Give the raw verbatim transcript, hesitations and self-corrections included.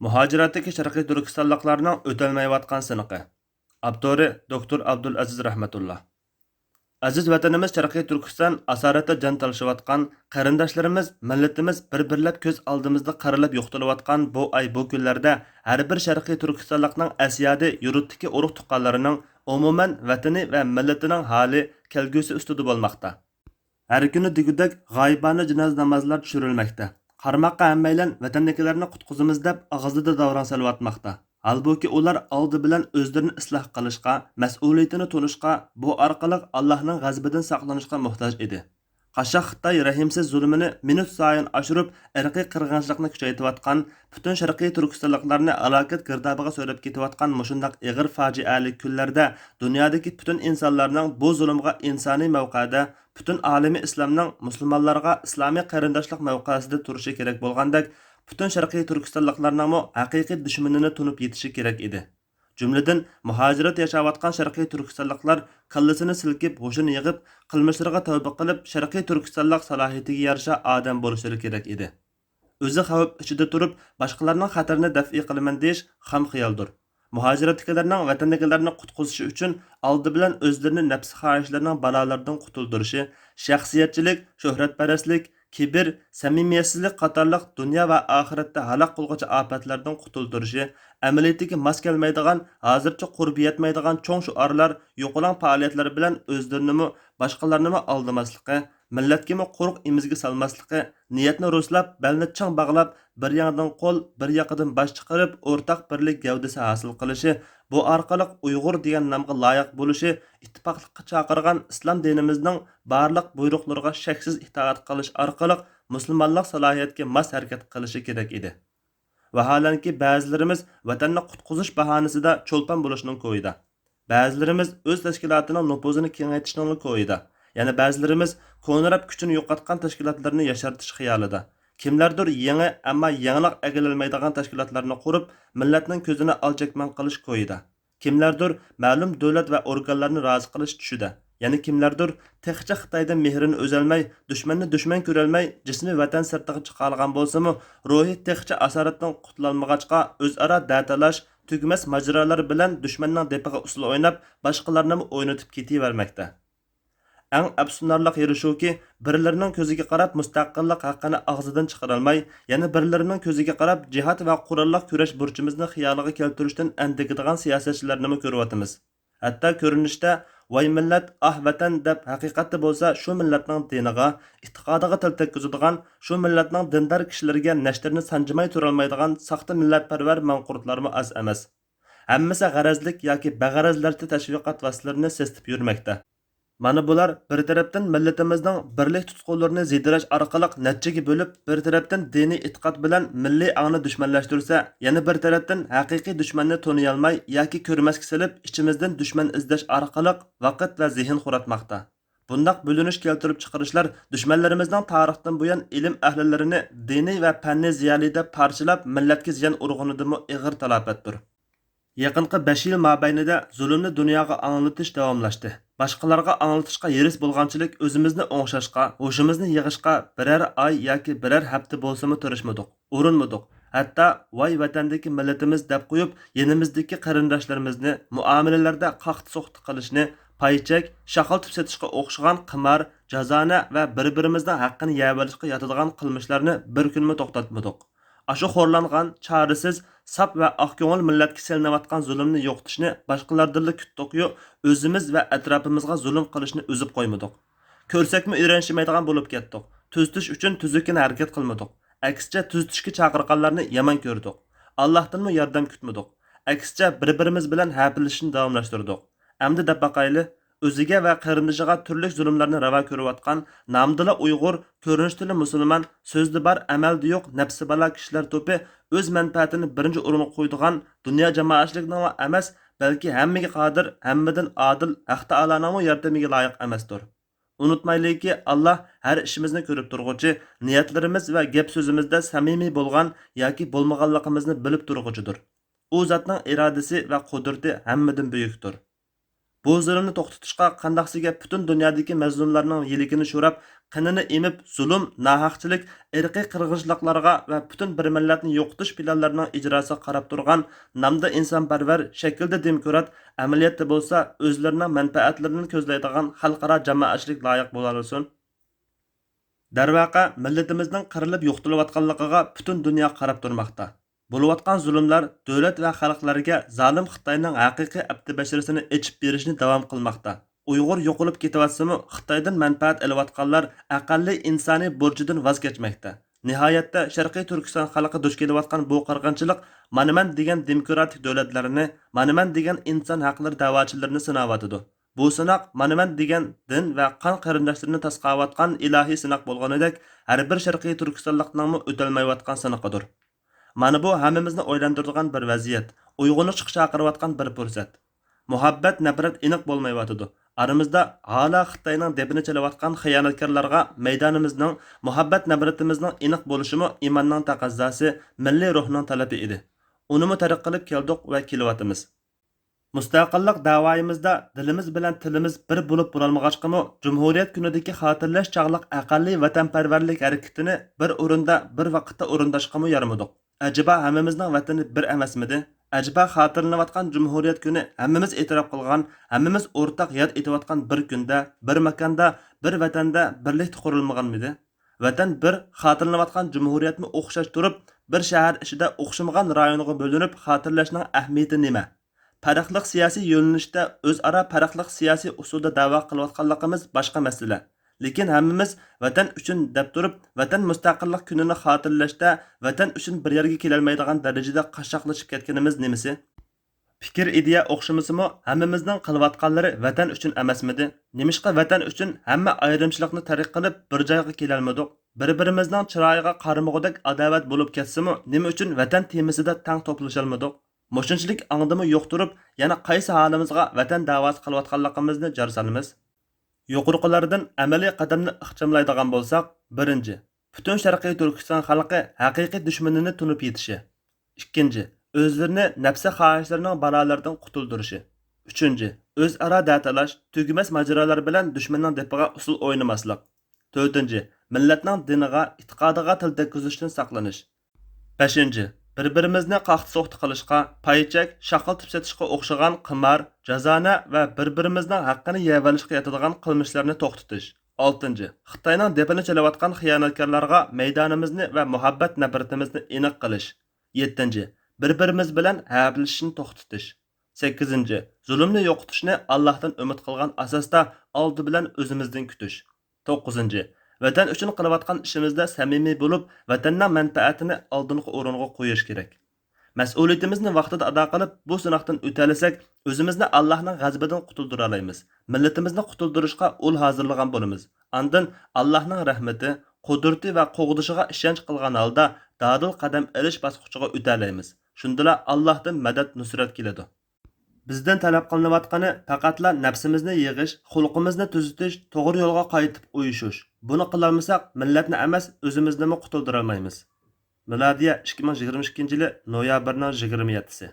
مۇھاجىرەتتىكى شەرقىي تۈركىستانلىقلارنىڭ ئۆتەلمەيۋاتقان سىنىقى. ئاپتورى: دوكتور ئابدۇلئەزىز رەھمەتۇللا. ئەزىز ۋەتىنىمىز شەرقىي تۈركىستان ئاسارەتتە جان تالىشىۋاتقان قېرىنداشلىرىمىز، مىللىتىمىز بىر-بىرلەپ كۆز ئالدىمىزدا قىرىلىپ يوقىتىلىۋاتقان بۇ ئاي، بۇ كۈنلەردە ھەر بىر شەرقىي تۈركىستانلىقنىڭ ئەسيادى يۇرتتىكى ئۇرۇق-تۇغقانلىرىنىڭ، ئومۇمەن، ۋەتىنى ۋە مىللىتىنىڭ ھالى، كەلگۈسى ئۈستىدە بولماقتا. ھەر كۈنى دېگۈدەك غايىبانە جىنازا نامازلار چۈشۈرۈلمەكتە. قارىماققا ھەممەيلەن ۋەتەندىكىلەرنى قۇتقۇزىمىز دەپ ئاغزىدا داۋراڭ سېلىۋاتماقتا. ھالبۇكى، ئۇلار ئالدى بىلەن ئۆزلىرىنى ئىسلاھ قىلىشقا، مەسئۇلىيىتىنى تونۇشقا، بۇ ئارقىلىق ئاللاھنىڭ غەزىپىدىن ساقلىنىشقا موھتاج ئىدى. قاششاق خىتاي رەھىمسىز زۇلۇمىنى مىنۇت سايىن ئاشۇرۇپ، ئىرقىي قىرغىنچىلىقنى كۈچەيتىۋاتقان، پۈتۈن شەرقىي تۈركىستانلىقلارنى ھالاكەت گىردابىغا سۆرەپ كېتىۋاتقان مۇشۇنداق ئېغىر پاجىئەلىك كۈنلەردە دۇنيادىكى پۈتۈن ئىنسانلارنىڭ بۇ زۇلۇمغا ئىنسانىي مەۋقەدە، پۈتۈن ئالىمى ئىسلامنىڭ مۇسۇلمانلارغا ئىسلامىي قېرىنداشلىق مەۋقەسىدە تۇرۇشى كېرەك بولغاندەك، پۈتۈن شەرقىي تۈركىستانلىقلارنىڭمۇ ھەقىقىي دۈشمىنىنى تونۇپ يېتىشى كېرەك ئىدى. جۈملىدىن، مۇھاجىرەت ياشاۋاتقان شەرقىي تۈركىستانلىقلار كاللىسىنى سىلكىپ، ھوشىنى يىغىپ، قىلمىشلىرىغا تەۋبە قىلىپ، شەرقىي تۈركىستانلىق سالاھىيىتىگە يارىشا ئادەم بولۇشلىرى كېرەك ئىدى. ئۆزى خەۋپ ئىچىدە تۇرۇپ، باشقىلارنىڭ خەتىرىنى دەپئى قىلىمەن دېيىش خام خىيالدۇر. مۇھاجىرەتتىكىلەرنىڭ ۋەتەندىكىلەرنى قۇتقۇزۇشى ئۈچۈن ئالدى بىلەن ئۆزلىرىنى نەپسى خاھىشلىرىنىڭ بالالىرىدىن قۇتۇلدۇرۇشى، شەخسىيەتچىلىك، شۆھرەتپەرەسلىك، كىبىر، سەمىمىيەتسىزلىك قاتارلىق دۇنيا ۋە ئاخىرەتتە ھالاك قىلغۇچى ئاپەتلەردىن قۇتۇلدۇرۇشى، ئەمەلىيىتىگە ماس كەلمەيدىغان، ھازىرچە قۇربى يەتمەيدىغان چوڭ شوئارلار، يوقىلاڭ پائالىيەتلەر بىلەن ئۆزلىرىنىمۇ، باشقىلارنىمۇ ئالدىماسلىقى، مىللەتكىمۇ قۇرۇق ئېمىزگە سالماسلىقى، نىيەتنى رۇسلاپ، بەلنى چىڭ باغلاپ، بىر ياڭدىن قول، بىر ياقىدىن باش چىقىرىپ، ئورتاق بىرلىك گەۋدىسى ھاسىل قىلىشى، بۇ ئارقىلىق ئۇيغۇر دېگەن نامغا لايىق بولۇشى، ئىتتىپاقلىققا چاقىرغان ئىسلام دىنىمىزنىڭ بارلىق بۇيرۇقلىرىغا شەكسىز ئىتائەت قىلىش ئارقىلىق مۇسۇلمانلىق سالاھىيەتكە ماس ھەرىكەت قىلىشى كېرەك ئىدى. ۋاھالەنكى، بەزىلىرىمىز ۋەتەننى قۇتقۇزۇش باھانىسىدا چولپان بولۇشنىڭ كويىدا. بەزىلىرىمىز ئۆز تەشكىلاتىنىڭ نوپۇزىنى كېڭەيتىشنىڭلا كويىدا. يەنە بەزىلىرىمىز كونىراپ كۈچىنى يوقاتقان تەشكىلاتلىرىنى ياشارتىش خىيالىدا. كىملەردۇر يېڭى، ئەمما يېڭىلىق ئەكېلەلمەيدىغان تەشكىلاتلارنى قۇرۇپ، مىللەتنىڭ كۆزىنى ئالچەكمەن قىلىش كويىدا. كىملەردۇر مەلۇم دۆلەت ۋە ئورگانلارنى رازى قىلىش چۈشىدە. يەنە كىملەردۇر تېخىچە خىتايدىن مېھرىنى ئۈزەلمەي، دۈشمەننى دۈشمەن كۆرەلمەي، جىسمى ۋەتەن سىرتىغا چىقالىغان بولسىمۇ، روھى تېخىچە ئاسارەتتىن قۇتۇلالمىغاچقا، ئۆزئارا دەتالاش، تۈگىمەس ماجىرالار بىلەن دۈشمەننىڭ دېپىغا ئۇسسۇل ئويناپ، باشقىلارنىمۇ ئوينىتىپ كېتىۋەرمەكتە. ئەڭ ئەپسۇسلىنارلىق يېرى شۇكى، بىرلىرىنىڭ كۆزىگە قاراپ مۇستەقىللىق ھەققىنى ئاغزىدىن چىقىرالماي، يەنە بىرلىرىنىڭ كۆزىگە قاراپ جىھاد ۋە قوراللىق كۈرەش بۇرچىمىزنى خىيالىغا كەلتۈرۈشتىن ئەندىكىدىغان سىياسەتچىلەرنىمۇ كۆرۈۋاتىمىز. ھەتتا كۆرۈنۈشتە «ۋاي مىللەت، ئاھ ۋەتەن» دەپ، ھەقىقەتتە بولسا شۇ مىللەتنىڭ دىنىغا، ئېتىقادىغا تىل تەگكۈزىدىغان، شۇ مىللەتنىڭ دىندار كىشىلىرىگە نەشتىرىنى سانجىماي تۇرالمايدىغان ساختا مىللەتپەرۋەر ماڭقۇرتلارمۇ ئاز ئەمەس. ھەممىسى غەرەزلىك ياكى بىغەرەزلەرچە تەشۋىقات ۋاسىتىلىرىنى سېسىتىپ يۈرمەكتە. مانا بۇلار بىر تەرەپتىن مىللىتىمىزنىڭ بىرلىك تۇتقۇلىرىنى زىدىراش ئارقىلىق نەچچىگە بۆلۈپ، بىر تەرەپتىن دىنىي ئېتىقاد بىلەن مىللىي ئاڭنى دۈشمەنلەشتۈرسە، يەنە بىر تەرەپتىن ھەقىقىي دۈشمەننى تونۇيالماي ياكى كۆرمەسكە سېلىپ، ئىچىمىزدىن دۈشمەن ئىزدەش ئارقىلىق ۋاقىت ۋە زېھىن خوراتماقتا. بۇنداق بۆلۈنۈش كەلتۈرۈپ چىقىرىشلار دۈشمەنلىرىمىزنىڭ تارىختىن بۇيان ئىلىم ئەھلىلىرىنى دىنىي ۋە پەننىي زىيالىي دەپ پارچىلاپ، مىللەتكە زىيان ئۇرغىنىدىنمۇ ئېغىر تالاپەتتۇر. يېقىنقى بەش يىل مابەينىدە زۇلۇمنى دۇنياغا ئاڭلىتىش داۋاملاشتى. باشقىلارغا ئاڭلىتىشقا ھېرىس بولغانچىلىك ئۆزىمىزنى ئوڭشاشقا، ھوشىمىزنى يىغىشقا بىرەر ئاي ياكى بىرەر ھەپتە بولسىمۇ تىرىشمىدۇق، ئۇرۇنمىدۇق. ھەتتا «ۋاي ۋەتەندىكى مىللىتىمىز» دەپ قويۇپ، يېنىمىزدىكى قېرىنداشلىرىمىزنى مۇئامىلىلەردە قاقتى-سوقتى قىلىشنى، پاي چەك، شاخلىتىپ سېتىشقا ئوخشىغان قىمار، جازانە ۋە بىر-بىرىمىزنىڭ ھەققىنى يەۋېلىشقا ياتىدىغان قىلمىشلارنى بىر كۈنمۇ توختاتمىدۇق. ئاشۇ خورلانغان، چارىسىز، ساپ ۋە ئاق كۆڭۈل مىللەتكە سېلىنىۋاتقان زۇلۇمنى يوقىتىشنى باشقىلاردىنلا كۈتتۇقيۇ، ئۆزىمىز ۋە ئەتراپىمىزغا زۇلۇم قىلىشنى ئۈزۈپ قويمىدۇق. كۆرسەكمۇ ئېرەنشىمەيدىغان بولۇپ كەتتۇق. تۈزىتىش ئۈچۈن تۈزۈككىنە ھەرىكەت قىلمىدۇق. ئەكسىچە، تۈزىتىشكە چاقىرغانلارنى يامان كۆردۇق. ئاللاھتىنمۇ ياردەم كۈتمىدۇق. ئەكسىچە، بىر-بىرىمىز بىلەن ھەپىلىشىشنى داۋاملاشتۇردۇق. ئەمدى دەپ باقايلى، ئۆزىگە ۋە قېرىندىشىغا تۈرلۈك زۇلۇملارنى راۋا كۆرۈۋاتقان، نامىدىلا ئۇيغۇر، كۆرۈنۈشتىلا مۇسۇلمان، سۆزىدە بار، ئەمەلدە يوق، نەپسى بالا كىشىلەر توپى ئۆز مەنپەئەتىنى بىرىنچى ئورۇنغا قويىدىغان دۇنيا جامائەتچىلىكىنىڭلا ئەمەس، بەلكى ھەممىگە قادىر، ھەممىدىن ئادىل ھەق تائالانىڭمۇ ياردىمىگە لايىق ئەمەستۇر. ئۇنتۇمايلىكى، ئاللا ھەر ئىشىمىزنى كۆرۈپ تۇرغۇچى، نىيەتلىرىمىز ۋە گەپ-سۆزىمىزدە سەمىمىي بولغان ياكى بولمىغانلىقىمىزنى بىلىپ تۇرغۇچىدۇر. ئۇ زاتنىڭ ئىرادىسى ۋە قۇدرىتى ھەممىدىن بۈيۈكتۇر. بۇ زۇلۇمنى توختىتىشقا قانداقسىگە پۈتۈن دۇنيادىكى مەزلۇملارنىڭ يىلىكىنى شوراپ، قېنىنى ئېمىپ، زۇلۇم، ناھەقچىلىك، ئىرقىي قىرغىنچىلىقلارغا ۋە پۈتۈن بىر مىللەتنى يوقىتىش پىلانلىرىنىڭ ئىجراسىغا قاراپ تۇرغان نامدا ئىنسانپەرۋەر، شەكىلدە دېموكرات، ئەمەلىيەتتە بولسا ئۆزلىرىنىڭ مەنپەئەتلىرىنى كۆزلەيدىغان خەلقئارا جامائەتچىلىك لايىق بولالىسۇن. دەرۋەقە، مىللىتىمىزنىڭ قىرىلىپ يوقىتىلىۋاتقانلىقىغا پۈتۈن دۇنيا قاراپ تۇرماقتا. بولۇۋاتقان زۇلۇملار دۆلەت ۋە خەلقلەرگە زالىم خىتاينىڭ ھەقىقىي ئەپتى بەشىرىسىنى ئېچىپ بېرىشنى داۋام قىلماقتا. ئۇيغۇر يوقىلىپ كېتىۋاتسىمۇ، خىتايدىن مەنپەئەت ئېلىۋاتقانلار ئەقەللىي ئىنسانىي بۇرچىدىن ۋاز كەچمەكتە. نىھايەتتە، شەرقىي تۈركىستان خەلقى دۇچ كېلىۋاتقان بۇ قىرغىنچىلىق مانا مەن دېگەن دېموكراتىك دۆلەتلەرنى، مانا مەن دېگەن ئىنسان ھەقلىرى دەۋاچىلىرىنى سىناۋاتىدۇ. بۇ سىناق مانا مەن دېگەن دىن ۋە قان قېرىنداشلىرىنى تاسقاۋاتقان ئىلاھىي سىناق بولغىنىدەك، ھەر بىر شەرقىي تۈركىستانلىقنىڭمۇ ئۆتەلمەيۋاتقان سىنىقىدۇر. مانا بۇ ھەممىمىزنى ئويلاندۇرىدىغان بىر ۋەزىيەت، ئويغىنىشقا چاقىرىۋاتقان بىر پۇرسەت. مۇھەببەت، نەپرەت ئېنىق بولمايۋاتىدۇ. ئارىمىزدا ھالا خىتاينىڭ دېپىنى چېلىۋاتقان خىيانەتكارلارغا مەيدانىمىزنىڭ، مۇھەببەت، نەپرىتىمىزنىڭ ئېنىق بولۇشىمۇ ئىماننىڭ تەقەززاسى، مىللىي روھنىڭ تەلىپى ئىدى. ئۇنىمۇ تەرك قىلىپ كەلدۇق ۋە كېلىۋاتىمىز. مۇستەقىللىق دەۋايىمىزدا دىلىمىز بىلەن تىلىمىز بىر بولۇپ بولالمىغاچقىمۇ، جۇمھۇرىيەت كۈنىدىكى خاتىرىلەش چاغلىق ئەقەللىي ۋەتەنپەرۋەرلىك ھەرىكىتىنى بىر ئورۇندا، بىر ۋاقىتتا ئورۇنداشقىمۇ يارىمىدۇق. ئەجەبا ھەممىمىزنىڭ ۋەتىنى بىر ئەمەسمىدى؟ ئەجەبا خاتىرىلىنىۋاتقان جۇمھۇرىيەت كۈنى ھەممىمىز ئېتىراپ قىلغان، ھەممىمىز ئورتاق ياد ئېتىۋاتقان بىر كۈندە، بىر ماكاندا، بىر ۋەتەندە بىرلىكتە قۇرۇلمىغانمىدى؟ ۋەتەن بىر، خاتىرىلىنىۋاتقان جۇمھۇرىيەتمۇ ئوخشاش تۇرۇپ، بىر شەھەر ئىچىدە ئوخشىمىغان رايونغا بۆلۈنۈپ خاتىرىلەشنىڭ ئەھمىيىتى نېمە؟ پەرقلىق سىياسىي يۆنىلىشتە ئۆزئارا پەرقلىق سىياسىي ئۇسۇلدا دەۋا قىلىۋاتقانلىقىمىز باشقا مەسىلە. لېكىن ھەممىمىز ۋەتەن ئۈچۈن دەپ تۇرۇپ، ۋەتەن مۇستەقىللىق كۈنىنى خاتىرىلەشتە، ۋەتەن ئۈچۈن بىر يەرگە كېلەلمەيدىغان دەرىجىدە قاششاقلىشىپ كەتكىنىمىز نېمىسى؟ پىكىر ئىدىيە ئوخشىمىسىمۇ، ھەممىمىزنىڭ قىلىۋاتقانلىرى ۋەتەن ئۈچۈن ئەمەسمىدى؟ نېمىشقا ۋەتەن ئۈچۈن ھەممە ئايرىمچىلىقنى تەرك قىلىپ بىر جايغا كېلەلمىدۇق؟ بىر-بىرىمىزنىڭ چىرايىغا قارىمىغۇدەك ئاداۋەت بولۇپ كەتسىمۇ، نېمە ئۈچۈن ۋەتەن تېمىسىدا تەڭ توپلىشالمىدۇق؟ مۇشۇنچىلىك ئاڭدىمۇ يوق تۇرۇپ، يەنە قايسى ھالىمىزغا ۋەتەن دەۋاسى قىلىۋاتقانلىقىمىزنى جار سالىمىز؟ يۇقىرىقىلاردىن ئەمەلىي قەدەمنى ئىخچاملايدىغان بولساق، بىرىنچى، پۈتۈن شەرقىي تۈركىستان خەلقى ھەقىقىي دۈشمىنىنى تونۇپ يېتىشى. ئىككىنچى، ئۆزلىرىنى نەپسى خاھىشلىرىنىڭ بالالىرىدىن قۇتۇلدۇرۇشى. ئۈچىنچى، ئۆزئارا دەتالاش، تۈگىمەس ماجىرالار بىلەن دۈشمەننىڭ دېپىغا ئۇسۇل ئوينىماسلىق. تۆتىنچى، مىللەتنىڭ دىنىغا، ئېتىقادىغا تىل تەگكۈزۈشتىن ساقلىنىش. بەشىنچى، بىر-بىرىمىزنى قاقتى-سوقتى قىلىشقا، پاي چەك، شاقىل تېپىشقا ئوخشىغان قىمار، جازانە ۋە بىر-بىرىمىزنىڭ ھەققىنى يەۋېلىشقا ياتىدىغان قىلمىشلارنى توختىتىش. ئالتىنچى، خىتاينىڭ دېپىنى چېلىۋاتقان خىيانەتكارلارغا مەيدانىمىزنى ۋە مۇھەببەت نەپرىتىمىزنى ئېنىق قىلىش. يەتتىنچى، بىر-بىرىمىز بىلەن ھەپىلىشىشنى توختىتىش. سەككىزىنچى، زۇلۇمنى يوقىتىشنى ئاللاھتىن ئۈمىد قىلغان ئاساستا ئالدى بىلەن ئۆزىمىزدىن كۈتۈش. توققۇزىنچى، ۋەتەن ئۈچۈن قىلىۋاتقان ئىشىمىزدا سەمىمىي بولۇپ، ۋەتەننىڭ مەنپەئەتىنى ئالدىنقى ئورۇنغا قويۇش كېرەك. مەسئۇلىيىتىمىزنى ۋاقتىدا ئادا قىلىپ، بۇ سىناقتىن ئۆتەلىسەك، ئۆزىمىزنى ئاللاھنىڭ غەزىپىدىن قۇتۇلدۇرالايمىز، مىللىتىمىزنى قۇتۇلدۇرۇشقا ئۇل ھازىرلىغان بولىمىز. ئاندىن ئاللاھنىڭ رەھمىتى، قۇدرىتى ۋە قوغدىشىغا ئىشەنچ قىلغان ھالدا دادىل قەدەم ئېلىش باسقۇچىغا ئۆتەلەيمىز. شۇندىلا ئاللاھتىن مەدەت، نۇسرەت كېلىدۇ. بىزدىن تەلەپ قىلىنىۋاتقىنى پەقەتلا نەپسىمىزنى يىغىش، خۇلقىمىزنى تۈزىتىش، توغرا يولغا قايتىپ ئۇيۇشۇش. بۇنى قىلالمىساق، مىللەتنى ئەمەس، ئۆزىمىزنىمۇ قۇتۇلدۇرالمايمىز. مىلادىيە ئىككى مىڭ يىگىرمە ئىككىنچى يىلى نويابىرنىڭ يىگىرمە يەتتىسى.